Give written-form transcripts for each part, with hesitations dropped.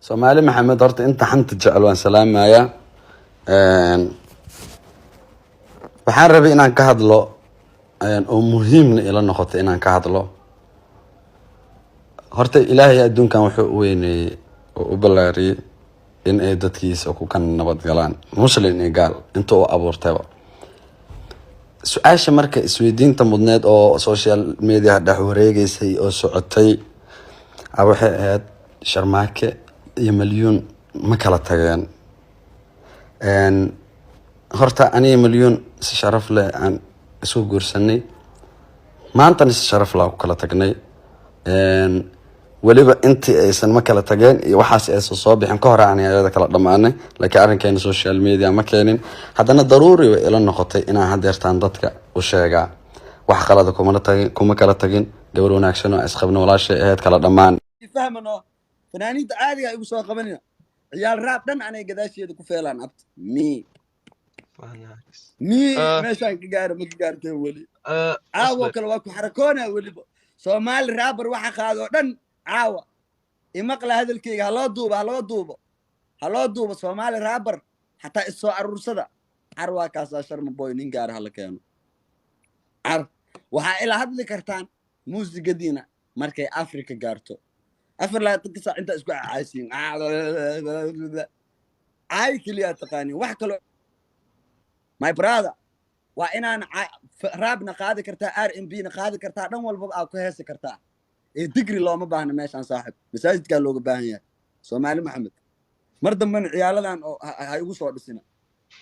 Soomaali Maxamed, horta inta xanta jecel waan salaamayaa. Waxaan rabay inaan ka hadlo oo muhiimna ila noqoto inaan ka hadlo. Horta Ilaahay adduunkan wuxuu u weyneeyey oo u ballaariyey in ay dadkiisa ku kan nabad galaan, Muslim iyo gaal inta uu abuurtayba. Su-aasha marka isweydiinta mudneed oo social media dhex wareegeysay oo socotay waxay ahayd: Sharmaake iyo Malyuun ma kala tageen? Horta aniga Malyuun si sharaf leh aan isu guursanay, maantana si sharaf leh aan ku kala tagnay. Weliba intii aysan ma kala tageen iyo waxaas aysan soo bixin ka hor aan ayada kala dhamaanay, laakiin arrinkeena social media ma keenin. Haddana daruuri way ila noqotay inaan hadeertaan dadka u sheegaa. Wax qalada kumala tagin, kuma kala tagin. Gabar wanaagsan oo isqabno, walaashay ahayd, kala dhammaan. Fahmano, fanaaniinta caadiga igu soo qabanina. Ciyaal rap dhan anay gadaasheeda ku feelaan. Abta mi mi meeshaan ka gaara ma ka gaarteen weli. Caawo kale waa ku xarakoona. Weliba Soomaali rapper waxa qaadoo dhan caawa imaqla hadalkeyga. Haloo duubo, haloo duubo, haloo duubo. Soomaali rapper xataa is soo aruursada. Car waa kaasaa Sharma Boy, nin gaara hala keeno. Car waxaa ila hadli kartaan muusigadiina markay Africa gaarto. 24-ka saac intaa isku caaysiin, caay keliyaa taqaanin, wax kaloo. My brother, waa inaan rapna qaadi kartaa, R&B na qaadi kartaa, dhan walbaba aa ku heesi kartaa. Ee digri looma baahna meeshaan, saaxib. Masaajidkaa looga baahan yahay. Soomaali Maxamed, mar dambena ciyaaladan oo ha igu soo dhisina.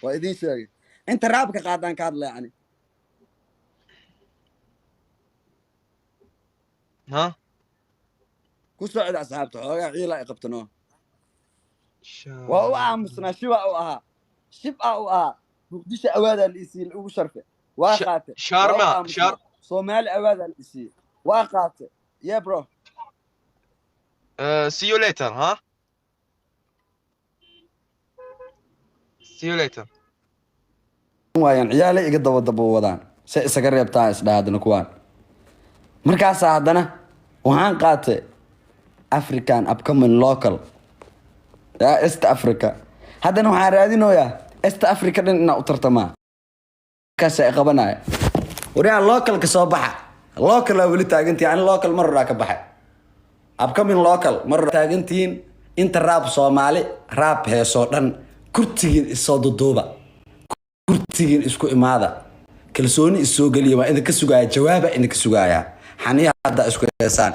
Waa idiin sheegay, inta rapka qaadaan ka hadlaya ani. Ha. Ku socda asxaabta, xoogaa ciila ay qabtano. Waa u aamusnaa, shiba u ahaa, shib a u ahaa. Muqdisho awaadaa la isiiyey, ugu sharfe, waa qaate. Sharma. Shar. Soomaali awaadaa la isiiyey, waa qaate. Yeah, bro. See you later, huh? See you later. Waayaan ciyaale iga daba daba wadaan, se isaga reebtaa isdhaha. Haddana kuwaan markaasaa haddana waxaan qaatay African upcoming local ya East Africa. Haddana waxaan raadinoyaa East Africa dhan inaa u tartamaa. Markaasa i qabanaya: "Waryaa, localka soo baxa." Localaa weli taagantihin. Ani local mar horaa ka baxay, upcoming local mar horaa taagantihiin. Inta rap Soomaali rap heesoo dhan kurtigiin isoo duduuba, kurtigiin isku imaada, kalsooni isoo geliya. Waa idinka sugaaya, jawaaba idinka sugaaya. Xaniya hadda isku heesaan,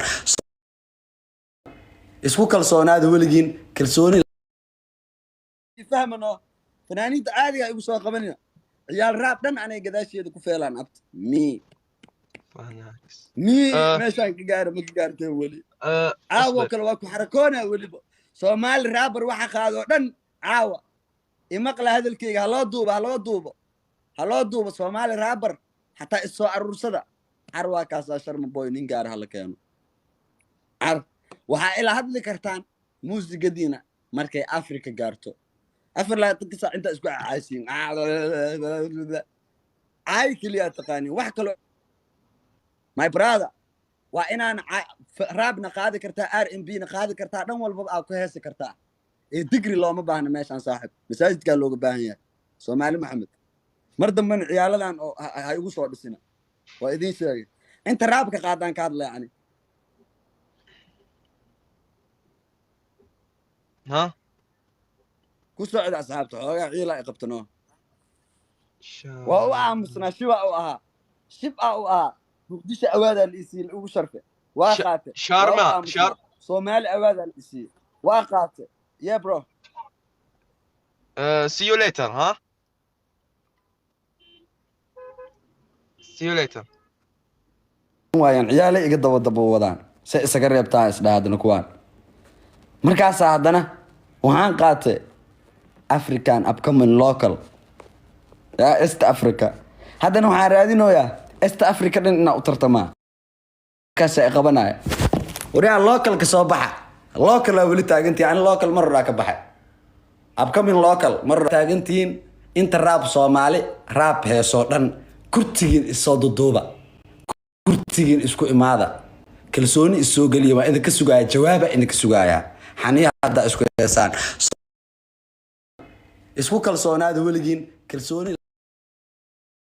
isku kalsoonaada weligiin, kalsooni. Fahmano, fanaaniinta caadiga igu soo qabanina. Ciyaal rap dhan anay gadaasheeda ku feelaan. Abta mi mi meeshaan ka gaara ma ka gaarteen weli. Caawo kale waa ku xarakoona. Weliba Soomaali rapper waxa qaadoo dhan caawa imaqla hadalkeyga. Haloo duubo, haloo duubo, haloo duubo. Soomaali rapper xataa is soo aruursada. Car waa kaasaa Sharma Boy, nin gaara hala keeno. Car waxaa ila hadli kartaan muusigadiina markay Africa gaarto. 24-ka saac intaa isku caaysiin, caay keliyaa taqaanin, wax kaloo. My brother, waa inaan rapna qaadi kartaa, R&B na qaadi kartaa, dhan walbaba aa ku heesi kartaa. Ee digri looma baahna meeshaan, saaxib. Masaajidkaa looga baahan yahay. Soomaali Maxamed, mar dambena ciyaaladan oo ha igu soo dhisina. Waa idiin sheegay, inta rapka qaadaan ka hadlaya ani. Ha. Ku socda asxaabta, xoogaa ciila ay qabtano. Waa u aamusnaa, shiba u ahaa, shib a u ahaa. Muqdisho awaadaa la isiiyey, ugu sharfe, waa qaate. Sharma. Shar. Soomaali awaadaa la isiiyey, waa qaate. Yeah, bro. See you later, huh? See you later. Waayaan ciyaale iga daba daba wadaan, se isaga reebtaa isdhaha. Haddana kuwaan markaasaa haddana waxaan qaatay African upcoming local ya East Africa. Haddana waxaan raadinoyaa East Africa dhan inaa u tartamaa. Markaasa i qabanaya: "Waryaa, localka soo baxa." Localaa weli taagantihin. Ani local mar horaa ka baxay, upcoming local mar horaa taagantihiin. Inta rap Soomaali rap heesoo dhan kurtigiin isoo duduuba, kurtigiin isku imaada, kalsooni isoo geliya. Waa idinka sugaaya, jawaaba idinka sugaaya. Xaniya haddaa isku heesaan, isku kalsoonaada weligiin, kalsooni.